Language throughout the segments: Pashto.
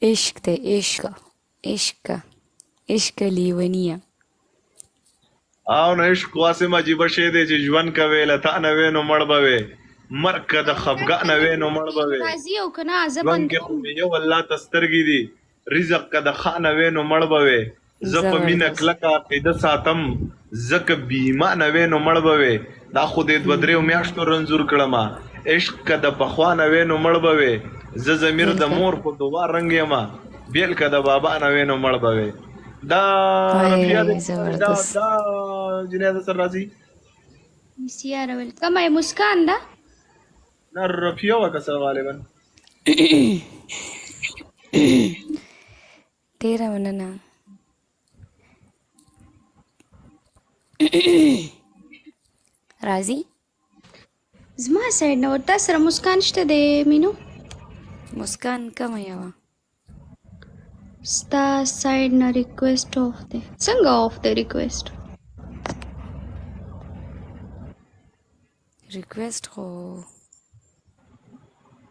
عشق دی عشق، عشق، عشق لیونیه. او نو عشق واسم عجیب شی دی چې ژوند کوي له تا نه وې نو مړ به وې، مرګ که د خفګان نه وې نو مړ به وې. راځي او که نه زه ژوند کې خو مې یو الله ته سترګې دي، رزق که د خانه وې نو مړ به وې. زه په مینه زبردست. کلکه عقیده ساتم، ځکه بې ایمانه وې نو مړ به وې. دا خو دې دوه دریو میاشتو رنځور کړمه. عشق که د پخوا نه وې نو مړ به وې. زه ضمیر د بالکل. مور په دوا رنګ یمه، بیل که د بابا نه وې نو مړ به وې. دا رفیع وای دی، دا زبردست. دا جنید سره راځي. سیاره ول کومه یې مسکان ده؟ نه رفیع وه که څه غالبا. ډیره مننه. راځي؟ زما سایډ نه ورته سره مسکان شته دی مینو. مسکان کومه یوه؟ ستا سایډ نه ریکوست اف دی. څنګه اف دی ریکوست؟ ریکوست خو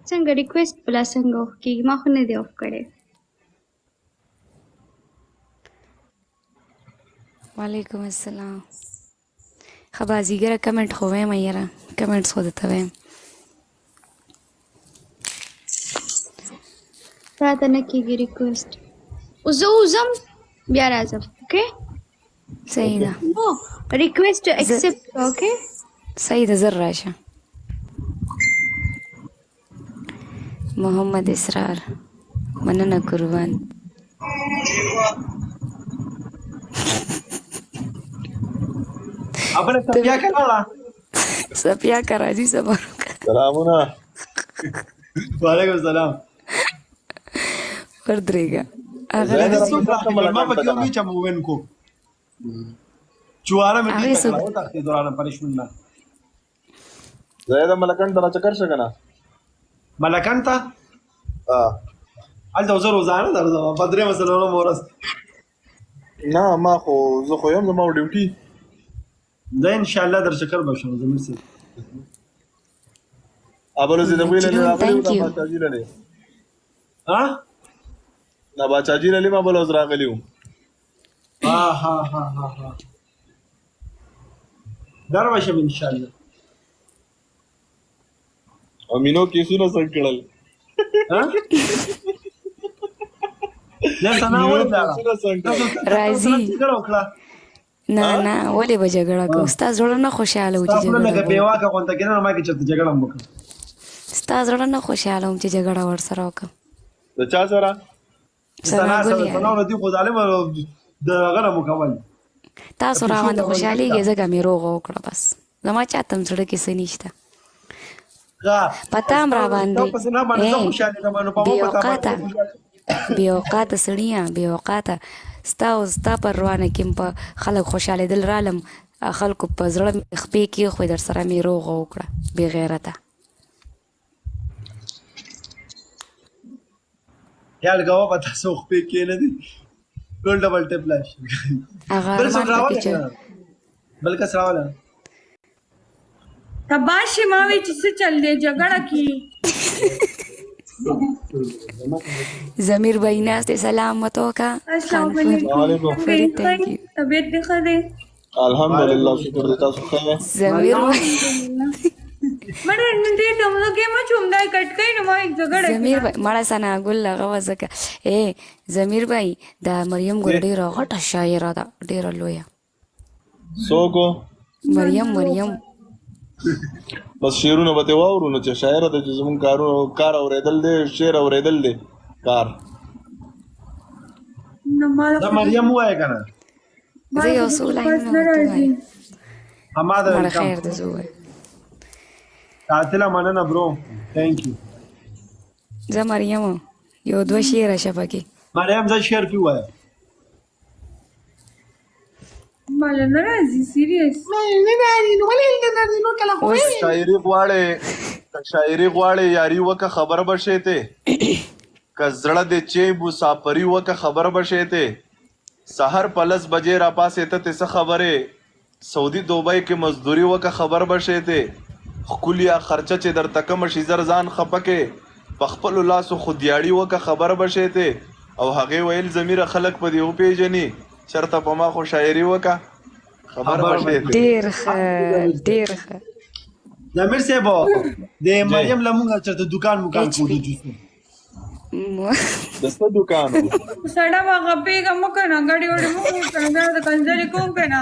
څنګه ریکوست بلا څنګه اف کیږي؟ ما خو نه دی اف کړی. وعلیکم السلام. ښه بازیګره کمنټ خو وایم یاره، کمنټس خو درته وایم. تا ته نه کیږي ریکوست. اوس زه وځم بیا راځم. اوکې صحیح ده. نو ریکوست زه اکسپټ. اوکې صحیح ده، زر راشه. محمد اسرار مننه قربان. ابل سپیا کړه. سپیا کا راځي صبر وکړه. سلامونه. وعلیکم السلام. ور درېږه هغه زه راځي. څوک راغلی؟ ما پکې وی چې مو وین کو چواره مې هغې ټیټه څوک کړه او تختې دورانه پنشمنټ نه. زه د ملکند را چکر شه کنه. ملکند ته هلته زه روزانه درځم په درېیمه څلورمه ورځ. نه ما خو زه خو یم، زما ډیوټي. زه انشاءالله در چکر به شم زمیر صاحب. ابل زه د ویل نه مجنون راغلی ثانک دا یو. باچا جی لري. ها دا باچا جی لري، ما بل ورځ راغلی وم. ها ها ها ها ها در به شم انشاءالله. او مینو کیسونه څنګه کړل؟ ها نه سنا مینو ولې لاړه؟ کیسونه څنګه تاسو کړل؟ تاسو راځي. جګړه وکړه. نه نه ولې به جګړه کوو؟ ستا زړه نه خوشحاله و ستا چې خوله جګړه لکه به وکړو. بېواکه غونته کېده نو ما کې چېرته جګړه هم وکړه. ستا زړه نه خوشحاله وم چې جګړه ورسره وکړم. د چا سره؟ د ثنا ثنا سره. ګل ثنا یاره ورته خو ظالم د هغه نه مکمل تاسو د را پیشو باندې نه خوشحالېږئ ځکه مې روغه وکړه. بس زما چاته هم زړه کې څه نشته. پته هم را باندې په ثنا باندې زه ای خوشحالېدم نو په بې ما په تا باندې اوقاته زه خوشحالېدم. بې اوقاته سړیه، بې اوقاته. ستا او ستا پر روانه کې په خلک خوشحالېدل رالم، خلکو په زړه مې خپې کېښوې، در سره مې روغه وکړه بې غیرته. خیال کوه په تاسو خپې کې نه دي ټول ډبل ټیپ لاش. هغه بل څوک ارمان پکې راوله چې که بل کس راوله. تباشي ما وی چې څه چل دی جګړه کی. ضمیر بھائی ناست دی، سلام ورته وکړه. السلام خان علیکم. علیکم. فرید څنګه ثانک یې؟ یو. طبیعت دې ښه دی؟ الحمدلله شکر دې، تاسو ښه یې؟ ضمیر بھائی مړه نن دې ته موږ کې ما چوم دای کټ کین نو ما جګړه کې ضمیر بھائی مړه ثنا ګل هغه وه ځکه ای ضمیر بھائی دا مریم ګل ډېره غټه شاعره ده، ډېره لویه. څوک؟ مریم مریم. بس شعرونه به ترې واورو نو چې شاعره ده، چې زمونږ کارونه کار اورېدل دی، شعر اورېدل دی کار. نو ما دا مریم وایې که نه؟ زه یو څو لاینونه نه ورته راځي. وایم. هماده مړه ویلکم. خیر دی زه ووایم. قاتله مننه برو، ثانک یو. زه مریم یو دوه شعره شه پکې. مریم زه شعر پی وایه. مال نه راځي سیریس. اوس شاعري غواړې که شاعري غواړې یاري وکه خبر به شې ته، که زړه دې چې مسافري وکه خبر به شې ته. سحر په 10 بجې را پاسې ته ته څه خبرې، سعودي دوبۍ کې مزدوري وکه خبر به شې ته. ښکلیا خرچه چې درته کمه شي زر ځان خپه کې، په خپلو لاسو خودیاړي وکه خبر به شې ته او هغې ویل ضمیره خلک په دې وپېژني چرته په ما خو شاعري وکه خبر به شې ته. ډیر ښه ډیر ښه. ضمیر صاحب، د مریم له مونږ چرته دکان مکان ایچ کوو پی جوسو. د څه دکان و؟ سړه به غپېږه مه که نه، ګډې وډې مه کوه که نه، بیا د کنځلې کوم که نه.